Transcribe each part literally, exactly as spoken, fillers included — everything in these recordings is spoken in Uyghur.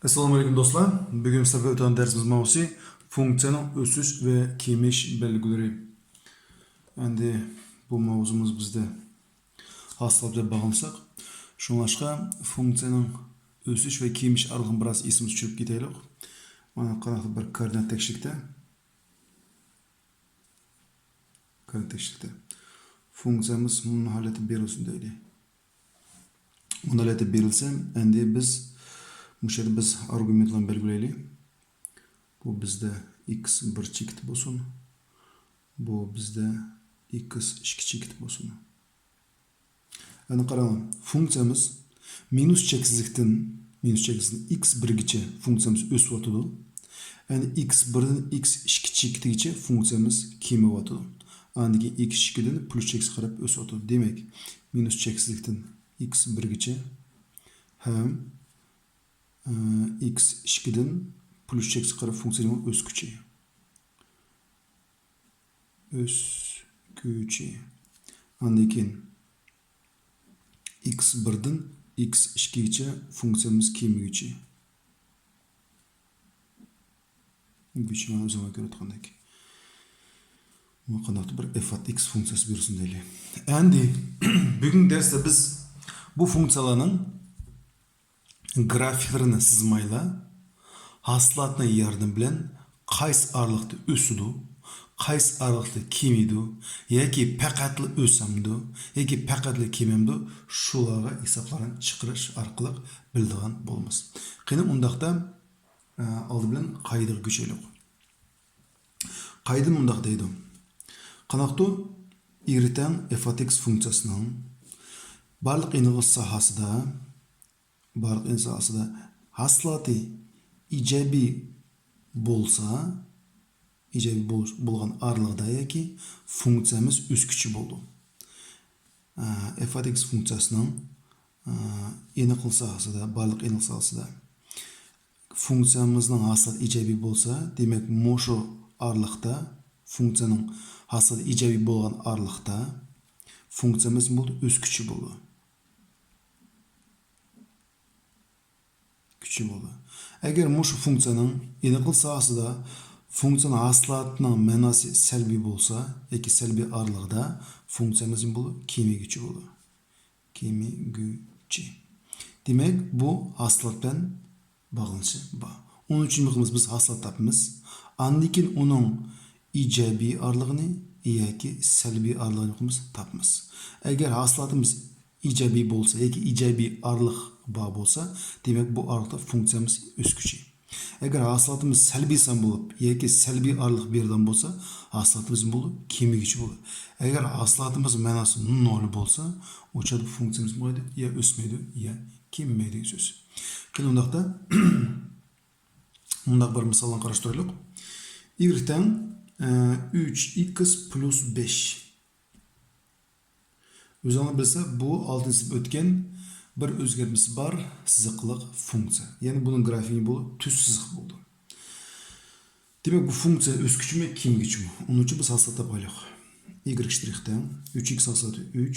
ئەسسالامۇ ئەلەيكۇم دوستلار. بۈگۈن سەپەر ئۆتىدىغان دەرسىمىز ماۋزۇسى فۇنكسىيەنىڭ ئۆسۈش ۋە كېمىيىش بەلگىلىرى. ئەمدى بۇ ماۋزۇمىز بىزدە ھاسىلات بىلەن باغلانساق، شۇڭلاشقا فۇنكسىيەنىڭ ئۆسۈش ۋە كېمىيىش ئارىلىقىنى بىراز ئېسىمىزگە چۈشۈرۈپ كېتەيلۇق. مانا قانداقتۇر بىر كوئوردىنات تەكشىلىكتە. كوئوردىنات تەكشىلىكتە. فۇنكسىيەمىز مۇنۇ ھالەتتە بېرىلسۇن دەيلى. مۇنۇ ھالەتتە بېرىلسە، ئەمدى بىز مۇشۇ يەردە بىز ئارگۇمېنتلارنى بەلگىلەيلى. بۇ بىزدە ئىكس بىر چېكىت بولسۇن. بۇ بىزدە ئىكس ئىككى چېكىت بولسۇن. ئەنە قاراڭ، فۇنكسىيەمىز مىنۇس چەكسىزلىكتىن، مىنۇس چەكسىزلىكتىن ئىكس بىرگىچە فۇنكسىيەمىز ئۆسۈۋاتىدۇ. ئەنە ئىكس بىردىن ئىكس ئىككى چېكىتىگىچە فۇنكسىيەمىز كېمىيىۋاتىدۇ. ئاندىن كېيىن ئىكس ئىككىدىن پلۇس چەكسىگە قاراپ ئۆسۈۋاتىدۇ. دېمەك، مىنۇس چەكسىزلىكتىن ئىكس بىرگىچە ھەم، ئە، ئىكس ئىككىدىن پلۇس چەكسىگە قاراپ فۇنكسىيەنىڭ ئۆسكۈچى. ئۆسكۈچى. ئاندىن كېيىن ئىكس بىردىن ئىكس ئىككىگىچە فۇنكسىيەمىز كېمىگۈچى. گۈچى مانا ئۆزۈڭلار كۆرۈۋاتقاندەك. بۇ قانداقتۇر بىر ئېف ئات ئىكس فۇنكسىيەسى بېرىلسۇن دەيلى. ئەمدى بۈگۈنكى دەرستە بىز بۇ فۇنكسىيەلەرنىڭ گرافىكلىرىنى سىزمايلا، ھاسىلاتنىڭ ياردىمى بىلەن قايسى ئارىلىقتا ئۆسىدۇ، قايسى ئارىلىقتا كېمىيىدۇ، ياكى پەقەتلا ئۆسەمدۇ، ياكى پەقەتلا كېمىيەمدۇ، شۇلارغا ھېسابلارنى چىقىرىش ئارقىلىق بىلىدىغان بولىمىز. قېنى، ئۇنداقتا، ئە، ئالدى بىلەن قائىدىگە كۆچەيلى. قائىدە مۇنداق دەيدۇ. قانداقتۇ ئىگرېك تەڭ ئېف ئات ئىكس فۇنكسىيەسىنىڭ بارلىق ئېنىقلىق ساھەسىدە بارلىق ئېنىقلىق ساھەسىدە ھاسىلاتى ئىجابىي بولسا، ئىجابىي بول-، بولغان ئارىلىقتا ياكى فۇنكسىيەمىز ئۆسكۈچى بولىدۇ. ئە، ئېف ئات ئىكس فۇنكسىيەسىنىڭ، ئە، ئېنىقلىق ساھەسىدە، بارلىق ئېنىقلىق ساھەسىدە فۇنكسىيەمىزنىڭ ھاسىلاتى ئىجابىي بولسا، دېمەك، مۇشۇ ئارىلىقتا فۇنكسىيەنىڭ ھاسىلىتى ئىجابىي بولغان ئارىلىقتا فۇنكسىيەمىز بولىدۇ، ئۆسكۈچى بولىدۇ. كۈچى بولىدۇ. ئەگەر مۇشۇ فۇنكسىيەنىڭ ئېنىقلىق ساھەسىدە فۇنكسىيەنىڭ ھاسىلاتىنىڭ مەناسى سەلبىي بولسا ياكى سەلبىي ئارىلىقىدا، فۇنكسىيەمىز نېمە بولىدۇ؟ كېمىگۈچى بولىدۇ. كېمىگۈچى. دېمەك، بۇ ھاسىلات بىلەن باغلىنىشى بار. ئۇنىڭ ئۈچۈن نېمە قىلىمىز؟ بىز ھاسىلات تاپىمىز. ئاندىن كېيىن ئۇنىڭ ئىجابىي ئارىلىقىنى ياكى سەلبىي ئارىلىقىنى نېمە قىلىمىز؟ تاپىمىز. ئەگەر ھاسىلاتىمىز ئىجابىي بولسا ياكى ئىجابىي ئارىلىق بار بولسا، دېمەك، بۇ ئارىلىقتا فۇنكسىيەمىز ئۆسكۈچى. ئەگەر ھاسىلاتىمىز سەلبىي سان بولۇپ ياكى سەلبىي ئارىلىق بېرىلگەن بولسا، ھاسىلاتىمىز نېمە بولىدۇ؟ كېمىگۈچى بولىدۇ. ئەگەر ھاسىلاتىمىز مەناسى نول بولسا، ئۇ چاغدا فۇنكسىيەمىز نېمە بولىدۇ؟ يا ئۆسمەيدۇ، يا كېمىمەيدۇ دېگەن سۆز. قېنى، ئۇنداقتا مۇنداق بىر مىسالنى قاراشتۇرايلۇق. ئىگرېك تەڭ، ئە، ئۈچ ئىكس پلۇس بەش. ئۆزۈڭلار بىلسە، بۇ ئالتىنچى سىنىپ ئۆتكەن بىر ئۆزگەرمىسى بار سىزىقلىق فۇنكسىيە. يەنى بۇنىڭ گرافىكى بۇ تۈز سىزىق بولىدۇ. دېمەك، بۇ فۇنكسىيە ئۆسكۈچىمۇ، كېمىگۈچىمۇ؟ ئۇنىڭ ئۈچۈن بىز ھاسىلات تاپايلۇق. ئىگرېك شترىخ تەڭ ئۈچ ئىكس ھاسىلاتى ئۈچ،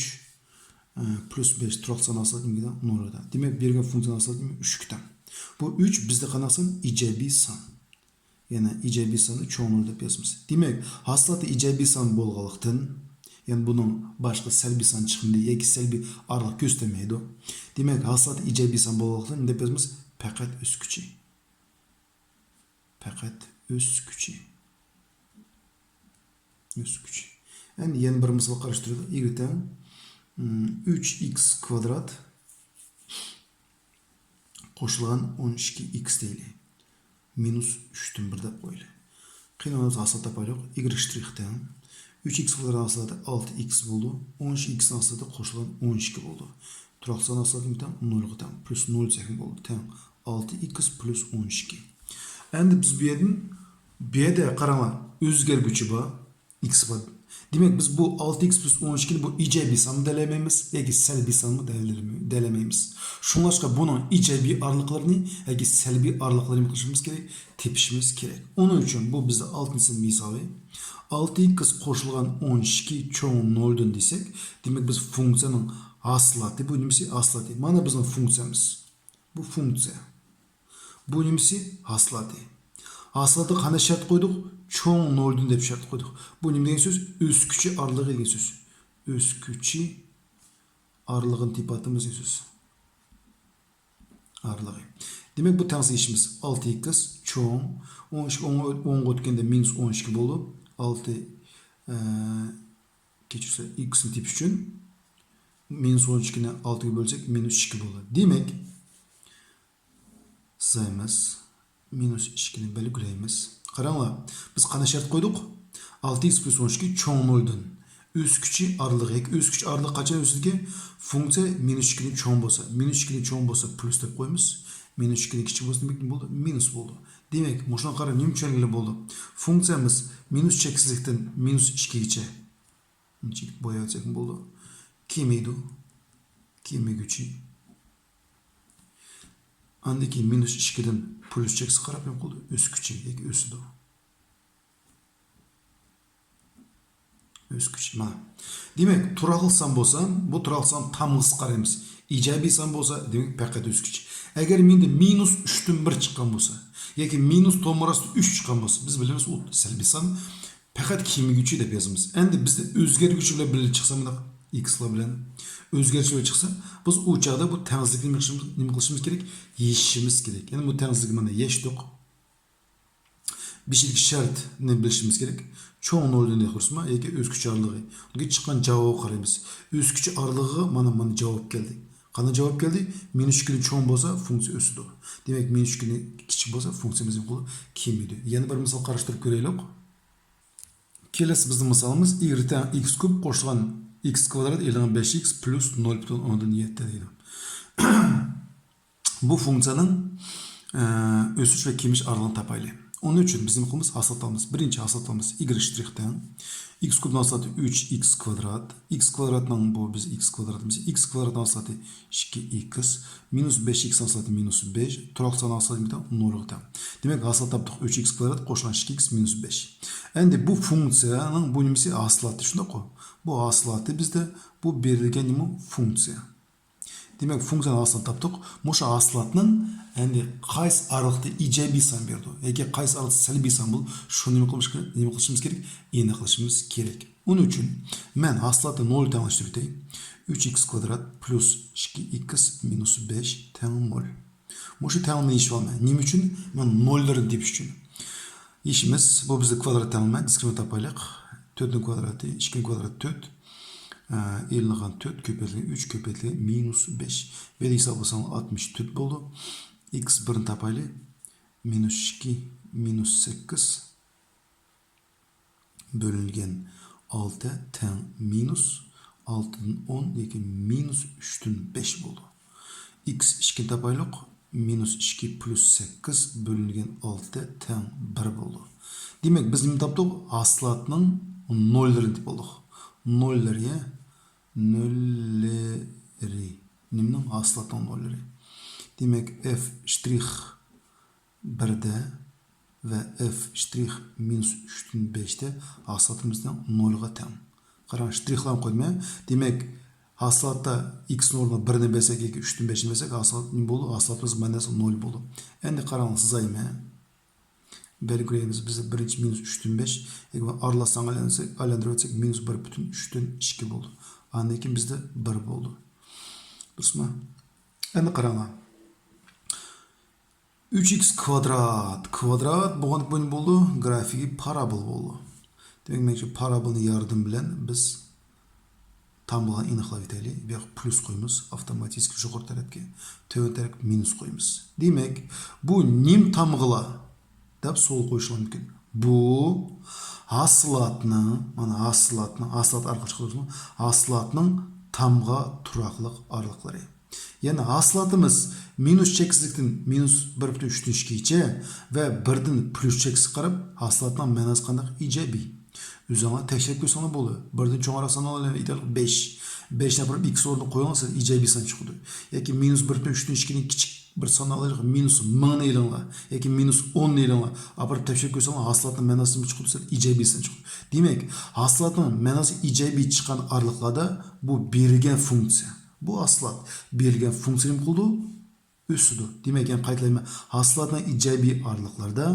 ئە، پلۇس بەش تۇراقلىق سان ھاسىلاتى نېمىگە تەڭ؟ نولغا تەڭ. دېمەك، بېرىلگەن فۇنكسىيە ھاسىلاتى ئۈچكە تەڭ. بۇ ئۈچ بىزدە قانداق سان؟ ئىجابىي سان. يەنى ئىجابىي ساننى چوڭ نول دەپ يازىمىز. دېمەك، ھاسىلاتى ئىجابىي سان بولغانلىقتىن، يەنى بۇنىڭ باشقا سەلبىي سان چىقمىدى ياكى سەلبىي ئارىلىق كۆرسىتەلمەيدۇ. دېمەك، ھاسىلاتى ئىجابىي سان بولغانلىقتىن نېمە دەپ يازىمىز؟ پەقەت ئۆسكۈچى. پەقەت ئۆسكۈچى. ئۆسكۈچى. ئەمدى يەنە بىر مىسال قاراشتۇرايلى. ئىگرېك تەڭ، ئىم، ئۈچ ئىكس كۋادرات قوشۇلغان ئون ئىككى ئىكس دەيلى. مىنۇس ئۈچتىن بىر دەپ قويىلى. قېنى، ھاسىلات تاپايلۇق. ئىگرېك شترىخ تەڭ ئۈچ ئىكس كۋادرات ھاسىلاتى ئالتە ئىكس بولىدۇ. ئون ئىككى ئىكس ھاسىلاتى قوشۇلغان ئون ئىككى بولىدۇ. تۇراقلىق سان ھاسىلاتى نېمە تەڭ؟ نولغا تەڭ. پلۇس نول دېسەكمۇ بولىدۇ. تەڭ ئالتە ئىكس پلۇس ئون ئىككى. ئەمدى بىز بۇ يەردىن، بۇ يەردە قاراڭلار، ئۆزگەرگۈچى بار. ئىكس بار. دېمەك، بىز بۇ ئالتە ئىكس پلۇس ئون ئىككىنى بۇ ئىجابىي سانمۇ دەلەيمەيمىز ياكى سەلبىي سانمۇ دەلەيمەي-، دەلەيمەيمىز. شۇڭلاشقا بۇنىڭ ئىجابىي ئارىلىقلىرىنى ياكى سەلبىي ئارىلىقلىرىنى نېمە قىلىشىمىز كېرەك؟ تېپىشىمىز كېرەك. ئۇنىڭ ئۈچۈن بۇ بىزدە ئالتىنچى سىنىپ ھېسابى. ئالتە ئىكس قوشۇلغان ئون ئىككى چوڭ نولدىن دېسەك، دېمەك، بىز فۇنكسىيەنىڭ ھاسىلاتى، بۇ نېمىسى؟ ھاسىلاتى. مانا بىزنىڭ فۇنكسىيەمىز. بۇ فۇنكسىيە. بۇ نېمىسى؟ ھاسىلاتى. ھاسىلاتقا قانداق شەرت قويدۇق؟ چوڭ نولدىن دەپ شەرت قويدۇق. بۇ نېمە دېگەن سۆز؟ ئۆسكۈچى ئارىلىقى دېگەن سۆز. ئۆسكۈچى ئارىلىقىنى تېپىۋاتىمىز دېگەن سۆز. ئارىلىقى. دېمەك، بۇ تەڭسىز ئىشىمىز. ئالتە ئىكس چوڭ. ئون ئىككى، ئونغا ئۆتكەندە مىنۇس ئون ئىككى بولدى. ئالتە، ئە، كەچۈرسە، ئىكسنى تېپىش ئۈچۈن مىنۇس ئون ئىككىنى ئالتىگە بۆلسەك، مىنۇس ئىككى بولدى. دېمەك، سىزايمىز. مىنۇس ئىككىنى بەلگىلەيمىز. قاراڭلار، بىز قانداق شەرت قويدۇق؟ ئالتە ئىكس پلۇس ئون ئىككى چوڭ نولدىن. ئۆسكۈچى ئارىلىقى، ياكى ئۆسكۈچ ئارىلىق قاچان ئۆسىدىكەن؟ فۇنكسىيە مىنۇس ئىككىدىن چوڭ بولسا، مىنۇس ئىككىدىن چوڭ بولسا، پلۇس دەپ قويىمىز. مىنۇس ئىككىدىن كىچىك بولسا، نېمە بولدى؟ مىنۇس بولدى. دېمەك، مۇشۇنىڭغا قاراپ نېمە چۈشەنگىلى بولىدۇ؟ فۇنكسىيەمىز مىنۇس چەكسىزلىكتىن مىنۇس ئىككىگىچە. ئۇنچىلىك بوياۋەتسەكمۇ بولىدۇ. كېمىيدۇ. كېمىگۈچى. ئاندىن كېيىن مىنۇس ئىككىدىن پلۇس چەكسىگە قاراپ نېمە قىلىدۇ؟ ئۆسكۈچى ياكى ئۆسىدۇ. ئۆسكۈچى. مانا. دېمەك، تۇراقلىق سان بولسا، بۇ تۇراقلىق سان تامغىسىغا قارايمىز. ئىجابىي سان بولسا، دېمەك، پەقەت ئۆسكۈچى. ئەگەر مېنىڭدە مىنۇس ئۈچتىن بىر چىققان بولسا، ياكى مىنۇس تومۇر ئاستى ئۈچ چىققان بولسا، بىز بىلىمىز، ئۇ سەلبىي سان. پەقەت كېمىگۈچى دەپ يازىمىز. ئەمدى بىزدە ئۆزگەرگۈچى بىلەن بىللە چىقسا، مۇنداق ئىكسلار بىلەن ئۆزگەرگۈچى بىلەن چىقسا، بىز ئۇ چاغدا بۇ تەڭسىزلىكنى نېمە قىلىشىمىز، نېمە قىلىشىمىز كېرەك؟ يېشىشىمىز كېرەك. يەنى بۇ تەڭسىزلىكنى مانا يەشتۇق. بېشىدىكى شەرتنى بىلىشىمىز كېرەك. چوڭ نولدىن يۇقىرىسىما ياكى ئۆسكۈچ ئارىلىقى. ئۇنىڭدىن چىققان جاۋابقا قارايمىز. ئۆسكۈچ ئارىلىقىغا مانا، مانا جاۋاب كەلدى. قانداق جاۋاب كەلدى؟ مىنۇس ئىككىدىن چوڭ بولسا، فۇنكسىيە ئۆسىدۇ. دېمەك، مىنۇس ئىككىدىن كىچىك بولسا، فۇنكسىيەمىز نېمە قىلىدۇ؟ كېمىيىدۇ. يەنە بىر مىسال قاراشتۇرۇپ كۆرەيلى. كېلەسى بىزنىڭ مىسالىمىز ئىگرېك تەڭ ئىكس كۇب قوشۇلغان ئىكس كۋادرات ئېلىنغان بەش ئىكس پلۇس نول پۈتۈن ئوندىن يەتتە دەيدۇ. بۇ فۇنكسىيەنىڭ، ئە، ئۆسۈش ۋە كېمىيىش ئارىلىقىنى تاپايلى. ئۇنىڭ ئۈچۈن بىز نېمە قىلىمىز؟ ھاسىلات ئالىمىز. بىرىنچى ھاسىلات ئالىمىز. ئىگرېك شترىخ تەڭ ئىكس كۇبنىڭ ھاسىلاتى ئۈچ ئىكس كۋادرات. ئىكس كۋادراتنىڭ بۇ بىز ئىكس كۋادرات دېمىسە، ئىكس كۋادراتنىڭ ھاسىلاتى ئىككى ئىكس، مىنۇس بەش ئىكسنىڭ ھاسىلاتى مىنۇس بەش، تۇراقلىق ساننىڭ ھاسىلاتى نولغا تەڭ. دېمەك، ھاسىلات تاپتۇق، ئۈچ ئىكس كۋادرات قوشۇلغان ئىككى ئىكس مىنۇس بەش. ئەمدى بۇ فۇنكسىيەنىڭ بۇ نېمىسى؟ ھاسىلاتى، شۇنداققۇ؟ بۇ ھاسىلاتى بىزدە بۇ بېرىلگەن نېمە؟ فۇنكسىيە. دېمەك، فۇنكسىيەنىڭ ھاسىلىتىنى تاپتۇق. مۇشۇ ھاسىلاتنىڭ ئەمدى قايسى ئارىلىقتا ئىجابىي سان بېرىدۇ ياكى قايسى ئارىلىقتا سەلبىي سان بولىدۇ، شۇنى نېمە قىلىش، نېمە قىلىشىمىز كېرەك؟ ئېنىقلىشىمىز كېرەك. ئۇنىڭ ئۈچۈن مەن ھاسىلاتنى نولغا تەڭلەشتۈرۈۋېتەي. ئۈچ ئىكس كۋادرات پلۇس ئىككى ئىكس مىنۇس بەش تەڭ نول. مۇشۇ تەڭلىمىنى يېشىۋالىمەن. نېمە ئۈچۈن؟ مانا نوللىرىنى تېپىش ئۈچۈن. يېشىمىز، بۇ بىزدە كۋادرات تەڭلىمە، دىسكرىمىنانت تاپايلىق. تۆتنىڭ كۋادراتى، ئىككىنىڭ كۋادراتى تۆت. ئە، ئېلىنغان تۆت كۆپەيتىلگەن ئۈچ كۆپەيتىلگەن مىنۇس بەش. بۇ يەردە ھېساب قىلساڭ ئاتمىش تۆت بولىدۇ. ئىكس بىرنى تاپايلى. مىنۇس ئىككى، مىنۇس سەككىز. بۆلۈنگەن ئالتە تەڭ مىنۇس ئالتىدىن ئون ياكى مىنۇس ئۈچتىن بەش بولىدۇ. ئىكس ئىككىنى تاپايلۇق. مىنۇس ئىككى پلۇس سەككىز بۆلۈنگەن ئالتە تەڭ بىر بولىدۇ. دېمەك، بىز نېمە تاپتۇق؟ ھاسىلاتنىڭ نوللىرىنى تېپىپ بولدۇق. نوللىرى، نوللىرى. نېمىنىڭ؟ ھاسىلاتنىڭ نوللىرى. دېمەك، ئېف شترىخ بىردە ۋە ئېف شترىخ مىنۇس ئۈچتىن بەشتە ھاسىلاتىمىزنىڭ نولغا تەڭ. قاراڭ، شترىخلارنى قويدۇم. دېمەك، ھاسىلاتتا ئىكسنىڭ ئورنىغا بىرنى بەرسەك ياكى ئۈچتىن بەشنى بەرسەك، ھاسىلات نېمە بولىدۇ؟ ھاسىلاتىمىز مايناس نول بولىدۇ. ئەمدى قاراڭ، سىزايمەن. بەلگىلەيمىز، بىز بىرىنچى مىنۇس ئۈچتىن بەش، ئارىلاشساڭ ئايلاندۇرساق، ئايلاندۇرۇۋەتسەك، مىنۇس بىر پۈتۈن ئۈچتىن ئىككى بولىدۇ. ئاندىن كېيىن بىزدە بىر بولىدۇ. دۇرۇسمۇ؟ ئەمدى قاراڭلار. ئۈچ ئىكس كۋادرات، كۋادرات بولغاندىكىن بۇ نېمە بولىدۇ؟ گرافىكى پارابول بولىدۇ. دېمەك، مەن شۇ پارابولنىڭ ياردىمى بىلەن بىز تامغىلارنى ئېنىقلاپ ئۆتەيلى. بۇ ياققا پلۇس قويىمىز، ئاپتوماتىكىي يۇقىرى تەرەپكە، تۆۋەن تەرەپكە مىنۇس قويىمىز. دېمەك، بۇ نېمە تامغىلار دەپ سوئال قويۇشى مۇمكىن. بۇ ھاسىلاتنىڭ، مانا ھاسىلاتنىڭ، ھاسىلات ئارقىلىق چىقىدۇ، ھاسىلاتنىڭ تامغا تۇراقلىق ئارىلىقلىرى. يەنى ھاسىلاتىمىز مىنۇس چەكسىزلىكتىن مىنۇس بىر پۈتۈن ئۈچتىن ئىككىگىچە ۋە بىردىن پلۇس چەكسىگە قاراپ ھاسىلاتنىڭ مەناسى قانداق؟ ئىجابىي. ئۆزۈڭلار تەكشۈرۈپ كۆرسەڭلار بولىدۇ. بىردىن چوڭراق سانلارنى ئېيتايلىق، بەش. بەشنى ئاپىرىپ ئىكس ئورنىغا قويۇڭلار، سىلەر ئىجابىي سان چىقىدۇ. ياكى مىنۇس بىر پۈتۈن ئۈچتىن ئىككىنى كىچىك بىر سان ئالايلىق، مىنۇس مىڭنى ئېلىڭلار ياكى مىنۇس ئوننى ئېلىڭلار. ئاپىرىپ تەكشۈرۈپ كۆرسەڭلار، ھاسىلاتنىڭ مەناسى نېمە چىقىدۇ؟ سەل ئىجابىي سان چىقىدۇ. دېمەك، ھاسىلاتنىڭ مەناسى ئىجابىي چىققان ئارىلىقلاردا بۇ بېرىلگەن فۇنكسىيە. بۇ ھاسىلات بېرىلگەن فۇنكسىيە نېمە قىلىدۇ؟ ئۆسىدۇ. دېمەك، يەنە قايتىلايمەن، ھاسىلاتنىڭ ئىجابىي ئارىلىقلىرىدا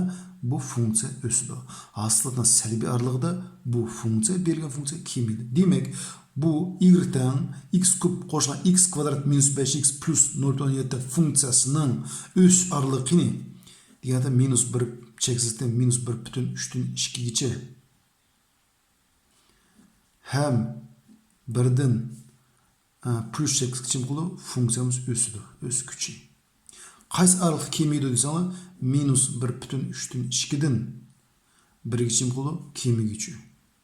بۇ فۇنكسىيە ئۆسىدۇ. ھاسىلاتنىڭ سەلبىي ئارىلىقىدا بۇ فۇنكسىيە، بېرىلگەن فۇنكسىيە كېمىيىدۇ. دېمەك، بۇ ئىگرېك تەڭ ئىكس كۇب قوشۇلغان ئىكس كۋادرات مىنۇس بەش ئىكس پلۇس نول پۈتۈن ئون يەتتە فۇنكسىيەسىنىڭ ئۆسۈش ئارىلىقى قېنى؟ دېگەندە، مىنۇس بىر، چەكسىزلىكتە مىنۇس بىر پۈتۈن ئۈچتىن ئىككىگىچە ھەم بىردىن، ئە، پلۇس چەكسىزلىككىچە نېمە قىلىدۇ؟ فۇنكسىيەمىز ئۆسىدۇ، ئۆسكۈچى. قايسى ئارىلىقتا كېمىيىدۇ دېسەڭلار، مىنۇس بىر پۈتۈن ئۈچتىن ئىككىدىن بىرگىچە نېمە قىلىدۇ؟ كېمىگۈچى.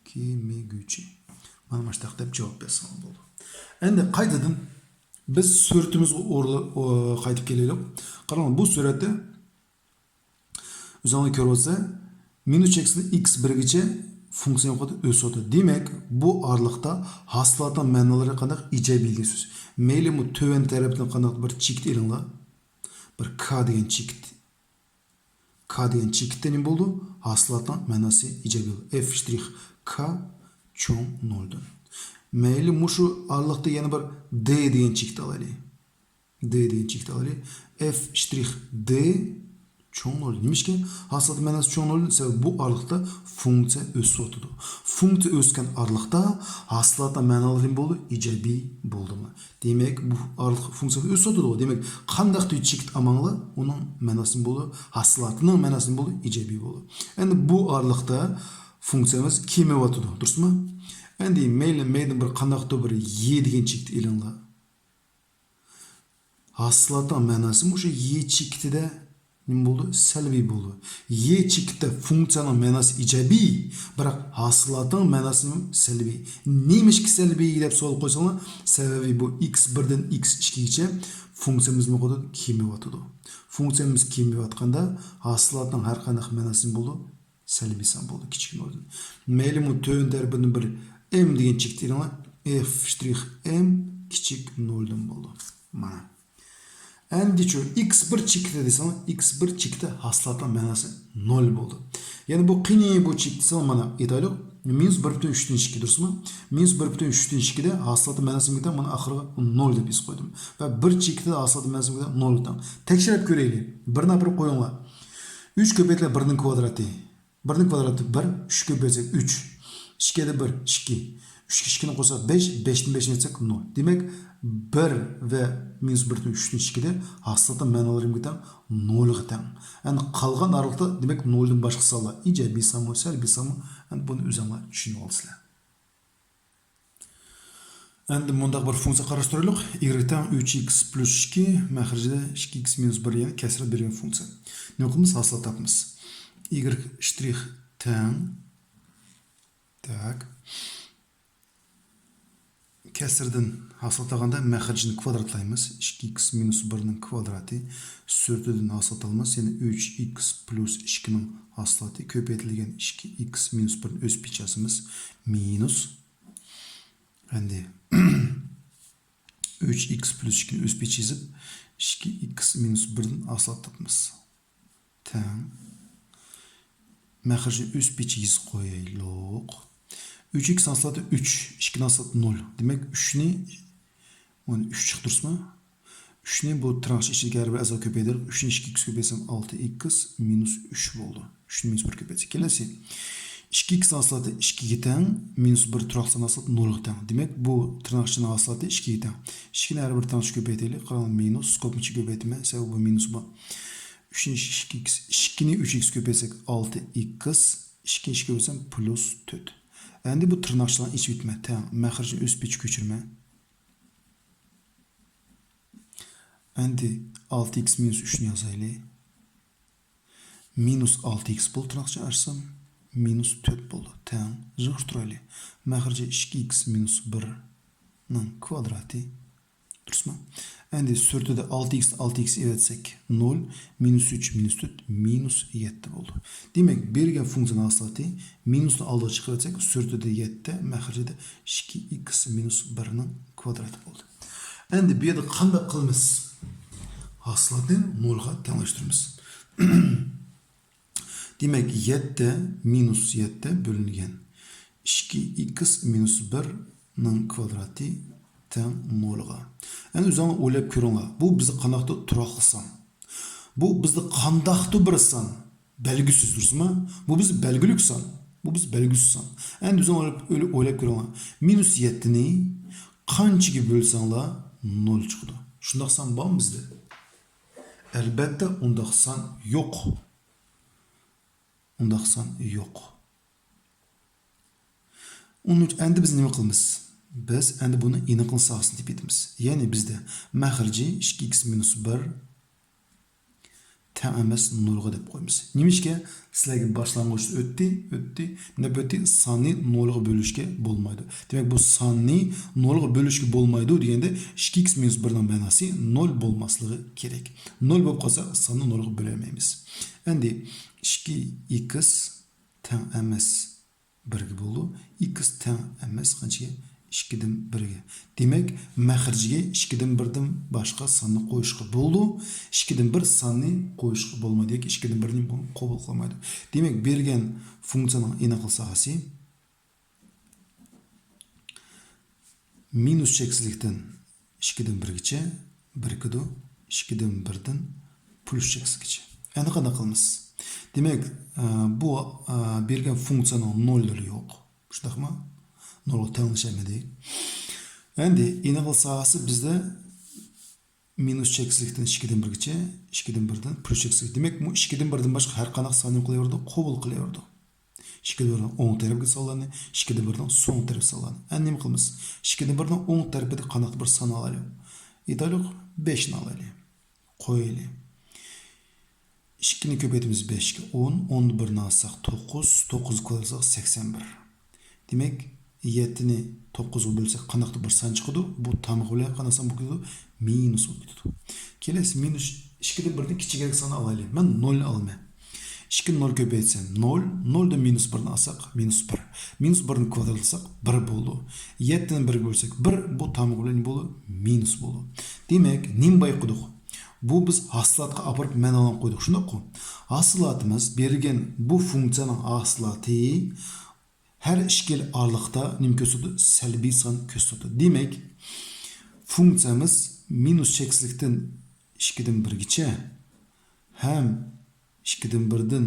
كېمىگۈچى. مانا مۇشۇنداق دەپ جاۋاب بەرسەڭلار بولىدۇ. ئەمدى قايتىدىن بىز سۈرىتىمىزگە ئورلا-، ئو-، قايتىپ كېلەيلى. قاراڭ، بۇ سۈرەتتە ئۆزۈڭلار كۆرۈۋاتسا، مىنۇس چەكسىزلىكتىن ئىكس بىرگىچە فۇنكسىيە نېمە قىلىۋاتىدۇ؟ ئۆسۈۋاتىدۇ. دېمەك، بۇ ئارىلىقتا ھاسىلاتنىڭ مەنىلىرى قانداق؟ ئىجابىي دېگەن سۆز. مەيلى، بۇ تۆۋەن تەرەپتىن قانداق بىر چېكىت ئېلىڭلار. بىر ك دېگەن چېكىت. ك دېگەن چېكىتتە نېمە بولىدۇ؟ ھاسىلاتنىڭ مەناسى ئىجابىي بولىدۇ. ئېف شترىخ ك چوڭ نولدىن. مەيلى، مۇشۇ ئارىلىقتا يەنە بىر د دېگەن چېكىت ئالايلى. د دېگەن چېكىت ئالايلى. ئېف شترىخ د چوڭ نول. نېمىشقا؟ ھاسىلاتنىڭ مەناسى چوڭ نول. سەۋەبى بۇ ئارىلىقتا فۇنكسىيە ئۆسۈۋاتىدۇ. فۇنكسىيە ئۆسكەن ئارىلىقتا ھاسىلاتنىڭ مەنالىرى نېمە بولىدۇ؟ ئىجابىي بولىدۇ. دېمەك، بۇ ئارىلىق فۇنكسىيە ئۆسۈۋاتىدۇ. دېمەك، قانداق تۈردە چېكىت ئالماڭلار، ئۇنىڭ مەناسى نېمە بولىدۇ؟ ھاسىلاتىنىڭ مەناسى نېمە بولىدۇ؟ ئىجابىي بولىدۇ. ئەمدى بۇ ئارىلىقتا فۇنكسىيەمىز كېمىيىۋاتىدۇ، دۇرۇسمۇ؟ ئەمدى مەيلى، مەيدىن بىر قانداقتۇر بىر ي دېگەن چېكىتنى ئېلىڭلار. ھاسىلاتنىڭ مەناسى مۇشۇ ي چېكىتىدە نېمە بولىدۇ؟ سەلبىي بولىدۇ. ي چېكىتىدە فۇنكسىيەنىڭ مەناسى ئىجابىي، بىراق ھاسىلاتنىڭ مەناسى سەلبىي. نېمىشقا سەلبىي دەپ سوئال قويساڭلار، سەۋەبى بۇ ئىكس بىردىن ئىكس ئىككىگىچە فۇنكسىيەمىز نېمە قىلىدۇ؟ كېمىيىۋاتىدۇ. فۇنكسىيەمىز كېمىيىۋاتقاندا ھاسىلاتنىڭ ھەر قانداق مەناسى نېمە بولىدۇ؟ سەلبىي سان بولىدۇ، كىچىك نولدىن. مەيلى، بۇ تۆۋەن تەرىپىدىن بىر ئېم دېگەن چېكىت ئېلىڭلار. ئېف شترىخ ئېم كىچىك نولدىن بولىدۇ. مانا. ئەمدىچۇ، ئىكس بىر چېكىتى دېسەڭ، ئىكس بىر چېكىتى ھاسىلاتنىڭ مەناسى نول بولىدۇ. يەنى بۇ قېنى بۇ چېكىت دېسەڭ، مانا ئېيتايلۇق، مىنۇس بىر پۈتۈن ئۈچتىن ئىككى، دۇرۇسمۇ؟ مىنۇس بىر پۈتۈن ئۈچتىن ئىككىدە ھاسىلاتنىڭ مەناسى نېمىگە تەڭ؟ مانا ئاخىرىغا نول دەپ يېزىپ قويدۇم. ۋە بىر چېكىتىدە ھاسىلاتنىڭ مەناسى نېمىگە تەڭ؟ نولغا تەڭ. تەكشۈرۈپ كۆرەيلى. بىرنى ئاپىرىپ قويۇڭلار. ئۈچ كۆپەيتىلگەن بىرنىڭ كۋادراتى. بىرنىڭ كۋادراتى بىر، ئۈچ كۆپەيتسەك ئۈچ. ئىككىدە بىر، ئىككى. ئۈچكە ئىككىنى قوشساق بەش، بەشتىن بەشنى ئەتسەك نول. دېمەك، بىر ۋە مىنۇس بىر پۈتۈن ئۈچتىن ئىككىدە ھاسىلاتنىڭ مەنالىرى نېمىگە تەڭ؟ نولغا تەڭ. ئەمدى قالغان ئارىلىقتا، دېمەك، نولدىن باشقا سانلار، ئىجابىي سانمۇ، سەلبىي سانمۇ، ئەمدى بۇنى ئۆزۈڭلار چۈشىنىۋالىسىلەر. ئەمدى مۇنداق بىر فۇنكسىيە قاراشتۇرايلۇق. ئىگرېك تەڭ ئۈچ ئىكس پلۇس ئىككى، مەخرىجىدە ئىككى ئىكس مىنۇس بىر، يەنى كەسرە بېرىلگەن فۇنكسىيە. نېمە قىلىمىز؟ ھاسىلات تاپىمىز. ئىگرېك شترىخ تەڭ. تاك. كەسىردىن ھاسىلات ئالغاندا مەخرىجىنى كۋادراتلايمىز. ئىككى ئىكس مىنۇس بىرنىڭ كۋادراتى. سۈرىتىدىن ھاسىلات ئالىمىز. يەنى ئۈچ ئىكس پلۇس ئىككىنىڭ ھاسىلاتى كۆپەيتىلگەن ئىككى ئىكس مىنۇس بىرنى ئۆز پېچى يازىمىز. مىنۇس. ئەمدى ئۈچ ئىكس پلۇس ئىككىنى ئۆز پېچى يېزىپ، ئىككى ئىكس مىنۇس بىردىن ھاسىلات تاپىمىز. تەڭ. مەخرىجنى ئۆز پېچى يېزىپ قويايلۇق. ئۈچ ئىكس ھاسىلاتى ئۈچ، ئىككىنىڭ ھاسىلاتى نول. دېمەك، ئۈچنى، مانا ئۈچ چىقتۇرسىمۇ؟ ئۈچنى بۇ تىرناقچە ئىچىدىكى ھەر بىر ئەزاغا كۆپەيتەيلى. ئۈچنى ئىككى ئىكس كۆپەيتسەم، ئالتە ئىكس مىنۇس ئۈچ بولدى. ئۈچنى مىنۇس بىر كۆپەيتسە، كېلەسى. ئىككى ئىكس ھاسىلاتى ئىككىگە تەڭ، مىنۇس بىر تۇراقسىز ھاسىلات نولغا تەڭ. دېمەك، بۇ تىرناقچىنىڭ ھاسىلاتى ئىككىگە تەڭ. ئىككىنى ھەر بىر تىرناقچە كۆپەيتەيلى. قاراڭ، مىنۇس، سكوبنى ئىچىگە كۆپەيتىمەن، سەۋەبى بۇ مىنۇس بار. ئۈچنى ئىككى ئىكس، ئىككىنى ئۈچ ئىكس كۆپەيتسەك، ئالتە ئىكس، ئىككىنى ئىككىگە كۆپەيتسەم، پلۇس تۆت. ئەمدى بۇ تىرناقچىلارنى ئېچىپ ئۆتىمەن. تەڭ، مەخرىجنى ئۆز پېچىگە كۆچۈرىمەن. ئەمدى ئالتە ئىكس مىنۇس ئۈچنى يازايلى. مىنۇس ئالتە ئىكس بولدى، تىرناقچە ئاچسام، مىنۇس تۆت بولدى. تەڭ، يىغىشتۇرايلى. مەخرىجى ئىككى ئىكس مىنۇس بىرنىڭ كۋادراتى. دۇرۇسمۇ؟ ئەمدى سۈرىتىدە ئالتە ئىكس، ئالتە ئىكس ئېلىۋەتسەك، نول، مىنۇس ئۈچ، مىنۇس تۆت، مىنۇس يەتتە بولدى. دېمەك، بېرىلگەن فۇنكسىيەنىڭ ھاسىلاتى مىنۇسنى ئالدىغا چىقىرىۋەتسەك، سۈرىتىدە يەتتە، مەخرىجىدە ئىككى ئىكس مىنۇس بىرنىڭ كۋادراتى بولدى. ئەمدى بۇ يەردە قانداق قىلىمىز؟ ھاسىلاتنى نولغا تەڭلەشتۈرىمىز. دېمەك، يەتتە مىنۇس يەتتە بۆلۈنگەن ئىككى ئىكس مىنۇس بىرنىڭ كۋادراتى تەڭ نولغا. ئەمدى ئۆزۈڭلار ئويلاپ كۆرۈڭلار. بۇ بىزدە قانداقتۇر تۇراقلىق سان. بۇ بىزدە قانداقتۇر بىر سان. بەلگىسىز، دۇرۇسمۇ؟ بۇ بىز بەلگىلىك سان. بۇ بىز بەلگىسىز سان. ئەمدى ئۆزۈڭلار ئويلاپ، ئويلاپ كۆرۈڭلار. مىنۇس يەتتىنى قانچىگە بۆلسەڭلار نول چىقىدۇ. شۇنداق سان بارمۇ بىزدە؟ ئەلبەتتە، ئۇنداق سان يوق. ئۇنداق سان يوق. ئۇنىڭ ئۈچۈن ئەمدى بىز نېمە قىلىمىز؟ بىز ئەمدى بۇنى ئېنىقلىق ساھەسىنى تېپىۋېتىمىز. يەنى بىزدە مەخرىجى ئىككى ئىكس مىنۇس بىر تەڭ ئەمەس نولغا دەپ قويىمىز. نېمىشقا؟ سىلەرگە باشلانغۇچتا ئۆتتى، ئۆتتى. نەپ ئۆتتى، ساننى نولغا بۆلۈشكە بولمايدۇ. دېمەك، بۇ ساننى نولغا بۆلۈشكە بولمايدۇ دېگەندە، ئىككى ئىكس مىنۇس بىرنىڭ مەناسى نول بولماسلىقى كېرەك. نول بولۇپ قالسا، ساننى نولغا بۆلەلمەيمىز. ئەمدى ئىككى ئىكس تەڭ ئەمەس بىرگە بولىدۇ. ئىكس تەڭ ئەمەس قانچىگە؟ ئىككىدىن بىرگە. دېمەك، مەخرىجىگە ئىككىدىن بىردىن باشقا ساننى قويۇشقا بولىدۇ. ئىككىدىن بىر ساننى قويۇشقا بولمايدۇ ياكى ئىككىدىن بىرنى بۇ قوبۇل قىلمايدۇ. دېمەك، بېرىلگەن فۇنكسىيەنىڭ ئېنىقلىق ساھەسى مىنۇس چەكسىزلىكتىن ئىككىدىن بىرگىچە بىرىكىدۇ، ئىككىدىن بىردىن پلۇس چەكسىزلىككىچە. ئەمدى قانداق قىلىمىز؟ دېمەك، ئە، بۇ، ئە، بېرىلگەن فۇنكسىيەنىڭ نوللىرى يوق. شۇنداقمۇ؟ نولغا تەڭلىشەلمىدى. ئەمدى ئېنىقلىق ساھەسى بىزدە مىنۇس چەكسىزلىكتىن ئىككىدىن بىرگىچە، ئىككىدىن بىردىن پلۇس چەكسىزلىك. دېمەك، بۇ ئىككىدىن بىردىن باشقا ھەر قانداق ساننى نېمە قىلىۋېرىدۇ؟ قوبۇل قىلىۋېرىدۇ. ئىككىدىن بىردىن ئوڭ تەرەپكە سانلارنى، ئىككىدىن بىردىن سول تەرەپ سانلارنى. ئەمدى نېمە قىلىمىز؟ ئىككىدىن بىردىن ئوڭ تەرىپىدە قانداقتۇر بىر سان ئالايلى. ئېيتايلۇق، بەشنى ئالايلى. قويايلى. ئىككىنى كۆپەيتىمىز بەشكە، ئون، ئوندىن بىرنى ئالساق توققۇز، توققۇزنى كويساق سەكسەن بىر. دېمەك، يەتتىنى توققۇزغا بۆلسەك قانداقتۇر بىر سان چىقىدۇ. بۇ تامغا بىلەن قانداق سان بولۇپ كېتىدۇ؟ مىنۇس بولۇپ كېتىدۇ. كېلەسى مىنۇس ئىككىدىن بىردىن كىچىكرەك ساننى ئالايلى. مەن نولنى ئالىمەن. ئىككىنى نول كۆپەيتسەم نول، نولدىن مىنۇس بىرنى ئالساق مىنۇس بىر. مىنۇس بىرنى كۋادراتلىساق بىر بولىدۇ. يەتتىنى بىرگە بۆلسەك بىر، بۇ تامغا بىلەن نېمە بولىدۇ؟ مىنۇس بولىدۇ. دېمەك، نېمە بايقىدۇق؟ بۇ بىز ھاسىلاتقا ئاپىرىپ مەنىلەپ قويدۇق، شۇنداققۇ؟ ھاسىلاتىمىز بېرىلگەن بۇ فۇنكسىيەنىڭ ھاسىلاتى ھەر ئىككىلا ئارىلىقتا نېمە كۆرسىتىدۇ؟ سەلبىي سان كۆرسىتىدۇ. دېمەك، فۇنكسىيەمىز مىنۇس چەكسىزلىكتىن ئىككىدىن بىرگىچە ھەم ئىككىدىن بىردىن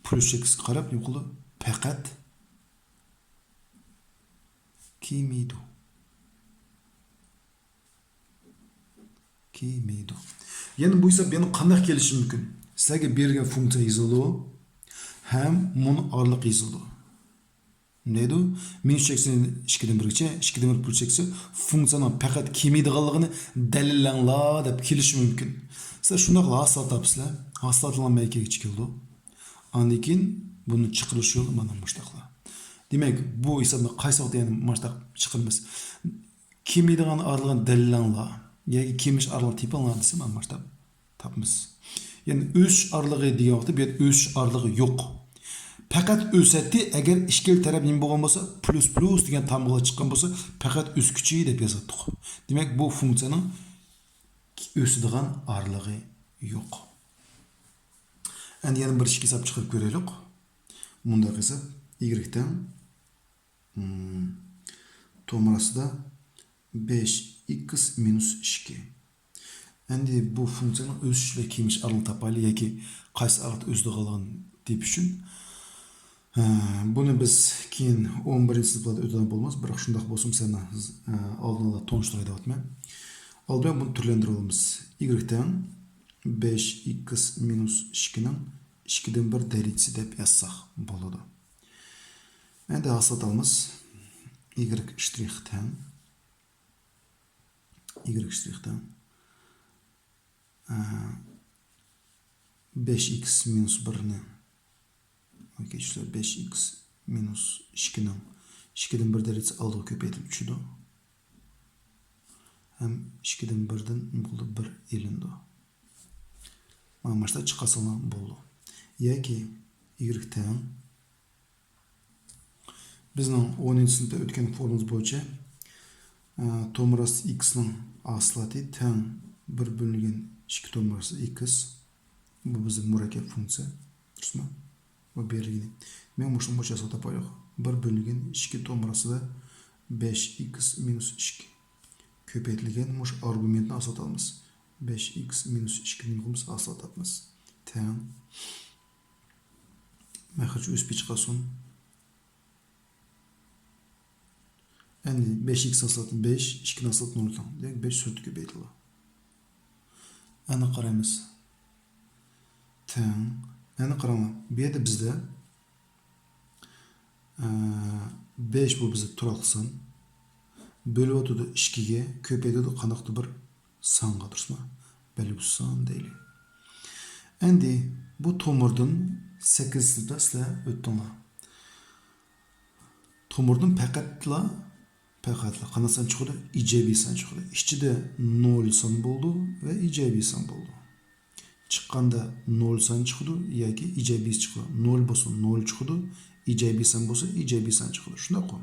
پلۇس چەكسىزگە قاراپ نېمە قىلىدۇ؟ پەقەت كېمىيىدۇ. كېمىيىدۇ. يەنى بۇ ھېساب يەنە قانداق كېلىشى مۇمكىن؟ سىلەرگە بېرىلگەن فۇنكسىيە يېزىلىدۇ ھەم مۇنۇ ئارىلىق يېزىلىدۇ. نېمە دەيدۇ؟ مىنۇس چەكسىنى ئىككىدىن بىرگىچە، ئىككىدىن بىر پلۇس چەكسى فۇنكسىيەنىڭ پەقەت كېمىيىدىغانلىقىنى دەلىللەڭلار دەپ كېلىشى مۇمكىن. سىلەر شۇنداقلا ھاسىلات تاپىسىلەر. ھاسىلاتىڭلار مەيكىگە چىقىدۇ. ئاندىن كېيىن بۇنى چىقىرىش يولى مانا مۇشتاقلا. دېمەك، بۇ ھېسابنى قايسى ۋاقىتتا يەنە مۇشتاق چىقىرىمىز؟ كېمىيىدىغان ئارىلىقنى دەلىللەڭلار ياكى كېمىيىش ئارىلىقىنى تېپىڭلار دېسە، مانا مۇشتاق تاپىمىز. يەنى ئۆسۈش ئارىلىقى دېگەن ۋاقىتتا بۇ يەردە ئۆسۈش ئارىلىقى يوق. پەقەت ئۆسەتتى، ئەگەر ئىككىلا تەرەپ نېمە بولغان بولسا، پلۇس پلۇس دېگەن تامغىلار چىققان بولسا، پەقەت ئۆسكۈچى دەپ يازاتتۇق. دېمەك، بۇ فۇنكسىيەنىڭ ئۆسىدىغان ئارىلىقى يوق. ئەمدى يەنە بىر ئىككى ھېساب چىقىرىپ كۆرەيلۇق. مۇنداق ھېساب، ئىگرېك تەڭ، مم، تومۇر ئاستىدا بەش ئىكس مىنۇس ئىككى. ئەمدى بۇ فۇنكسىيەنىڭ ئۆسۈش ۋە كېمىيىش ئارىلىقىنى تاپايلى ياكى قايسى ئارىلىقتا ئۆسىدىغانلىقىنى تېپىش ئۈچۈن. ھە، بۇنى بىز كېيىن ئون بىرىنچى سىنىپلاردا ئۆتىدىغان بولىمىز، بىراق شۇنداق بولسىمۇ سىلەرنى، ھە، ئالدىن ئالا تونۇشتۇراي دەۋاتىمەن. ئالدى بىلەن بۇنى تۈرلەندۈرۈۋالىمىز. ئىگرېك تەڭ بەش ئىكس مىنۇس ئىككىنىڭ ئىككىدىن بىر دەرىجىسى دەپ يازساق بولىدۇ. ئەمدى ھاسىلات ئالىمىز. ئىگرېك شترىخ تەڭ. ئىگرېك شترىخ تەڭ. ئە، بەش ئىكس مىنۇس بىرنى، كەچۈرسىلەر، بەش ئىكس مىنۇس ئىككىنىڭ ئىككىدىن بىر دەرىجىسى ئالدىغا كۆپەيتىلىپ چۈشىدۇ. ھەم ئىككىدىن بىردىن نېمە قىلىدۇ؟ بىر ئېلىنىدۇ. مانا مۇشۇنداق چىقارساڭلار بولىدۇ. ياكى ئىگرېك تەڭ بىزنىڭ ئونىنچى سىنىپتا ئۆتكەن فورمۇلىمىز بويىچە، ئە، تومۇر ئاستى ئىكسنىڭ ھاسىلاتى تەڭ بىر بۆلۈنگەن ئىككى تومۇر ئاستى ئىكس. بۇ بىزنىڭ مۇرەككەپ فۇنكسىيە. دۇرۇسمۇ؟ بۇ بېرىلگىنى. دېمەك، مۇشۇنى بويىچە ھېساب تاپايلۇق. بىر بۆلۈنگەن ئىككى تومۇر ئاستىدا بەش ئىكس مىنۇس ئىككى. كۆپەيتىلگەن مۇشۇ ئارگۇمېنتنى ھاسىل ئالىمىز. بەش ئىكس مىنۇس ئىككىنى ھاسىل ئالىمىز. تەڭ. مەخرەج ئۆسۈپ چىقارسۇن. ئەمدى بەش ئىكس ھاسىلاتى بەش، ئىككىنى ھاسىلاتى نول تەڭ. دېمەك، بەش سۈرەتتە كۆپەيتىلىدۇ. ئەنە قارايمىز. تەڭ. ئەنە قاراڭلار. بۇ يەردە بىزدە، ئە، بەش بۇ بىزدە تۇراقلىق سان. بۆلۈۋاتىدۇ ئىككىگە، كۆپەيتىدۇ قانداقتۇر بىر سانغا، دۇرۇسمۇ؟ بەلگىلىك سان دەيلى. ئەمدى بۇ تومۇردىن سەككىزىنچى سىنىپتا سىلەر ئۆتتۈڭلار. تومۇردىن پەقەتلا، پەقەتلا قانداق سان چىقىدۇ؟ ئىجابىي سان چىقىدۇ. ئىچىدە نول سان بولىدۇ ۋە ئىجابىي سان بولىدۇ. چىققاندا نول سان چىقىدۇ ياكى ئىجابىي چىقىدۇ. نول بولسا نول چىقىدۇ، ئىجابىي سان بولسا ئىجابىي سان چىقىدۇ. شۇنداققۇ؟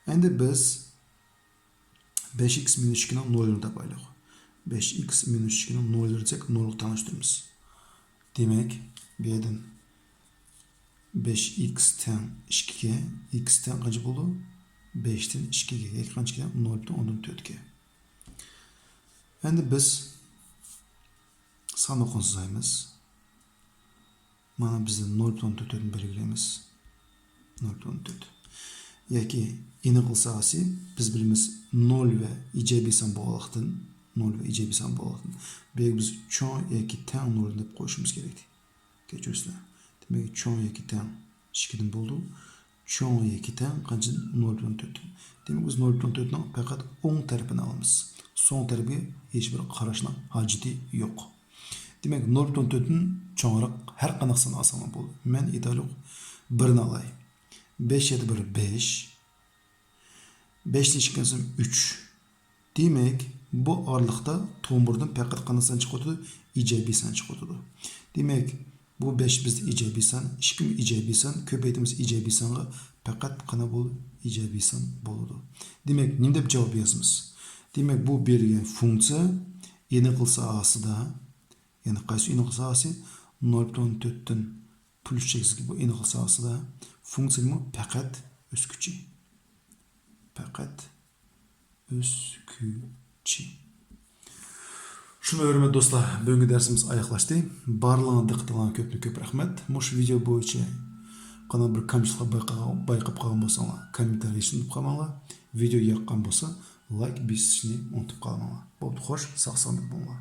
ئەمدى بىز بەش ئىكس مىنۇس ئىككىنىڭ نولىنى تاپايلى. بەش ئىكس مىنۇس ئىككىنىڭ نولىنى دېسەك، نولغا تەڭلەشتۈرىمىز. دېمەك، بۇ يەردىن بەش ئىكس تەڭ ئىككىگە، ئىكس تەڭ قانچە بولىدۇ؟ بەشتىن ئىككىگە، ياكى قانچىكەن؟ نول پۈتۈن ئوندىن تۆتكە. ئەمدى بىز سان ئوقۇن سىزايمىز. مانا بىز نول پۈتۈن ئوندىن تۆتنى بەلگىلەيمىز. نول پۈتۈن ئوندىن تۆت. ياكى ئېنىقلىق ساھەسى، بىز بىلىمىز نول ۋە ئىجابىي سان بولغانلىقتىن، نول ۋە ئىجابىي سان بولغانلىقتىن، بۇ يەرگە بىز چوڭ ياكى تەڭ نولدىن دەپ قويۇشىمىز كېرەك. كەچۈرۈڭلار. دېمەك، چوڭ ياكى تەڭ ئىككىدىن بولىدۇ. چوڭ ياكى تەڭ قانچىدىن؟ نول پۈتۈن ئوندىن تۆتتىن. دېمەك، بىز نول پۈتۈن ئوندىن تۆتنىڭ پەقەت ئوڭ تەرىپىنى ئالىمىز. سول تەرىپىگە ھېچبىر قاراشنىڭ ھاجىتى يوق. دېمەك، نول پۈتۈن ئوندىن تۆتتىن چوڭراق ھەر قانداق سان ئالساڭلار بولىدۇ. مەن ئېيتايلۇق، بىرنى ئالاي. بەش يەتتە بىر بەش. بەشتىن ئىككى ئالسام ئۈچ. دېمەك، بۇ ئارىلىقتا تومۇردىن پەقەت قانداق سان چىقىۋاتىدۇ؟ ئىجابىي سان چىقىۋاتىدۇ. دېمەك، بۇ بەش بىزدە ئىجابىي سان، ئىككىمۇ ئىجابىي سان، كۆپەيتىمىز ئىجابىي سانغا، پەقەت قانداق بولىدۇ؟ ئىجابىي سان بولىدۇ. دېمەك، نېمە دەپ جاۋاب يازىمىز؟ دېمەك، بۇ بېرىلگەن فۇنكسىيە ئېنىقلىق ساھەسىدە، يەنى قايسى ئېنىقلىق ساھەسى؟ نول پۈتۈن ئوندىن تۆتتىن پليۇس چەكسىزگە بۇ ئېنىقلىق ساھەسىدە فۇنكسىيەمۇ پەقەت ئۆسكۈچى. پەقەت ئۆسكۈچى. شۇنداق، ھۆرمەتلىك دوستلار، بۈگۈنكى دەرسىمىز ئاياغلاشتى. بارلىقىڭلارغا دىققىتىڭلارغا كۆپتىن كۆپ رەھمەت. مۇشۇ ۋىدېو بويىچە قانداق بىر كەمچىلىكلەر بايقا-، بايقاپ قالغان بولساڭلار، كوممېنتارىيە يېزىشنى ئۇنتۇپ قالماڭلار. ۋىدېو ياققان بولسا، لايك بېسىشنى ئۇنتۇپ قالماڭلار. بوپتۇ، خوش، ساق-سالامەت بولۇڭلار.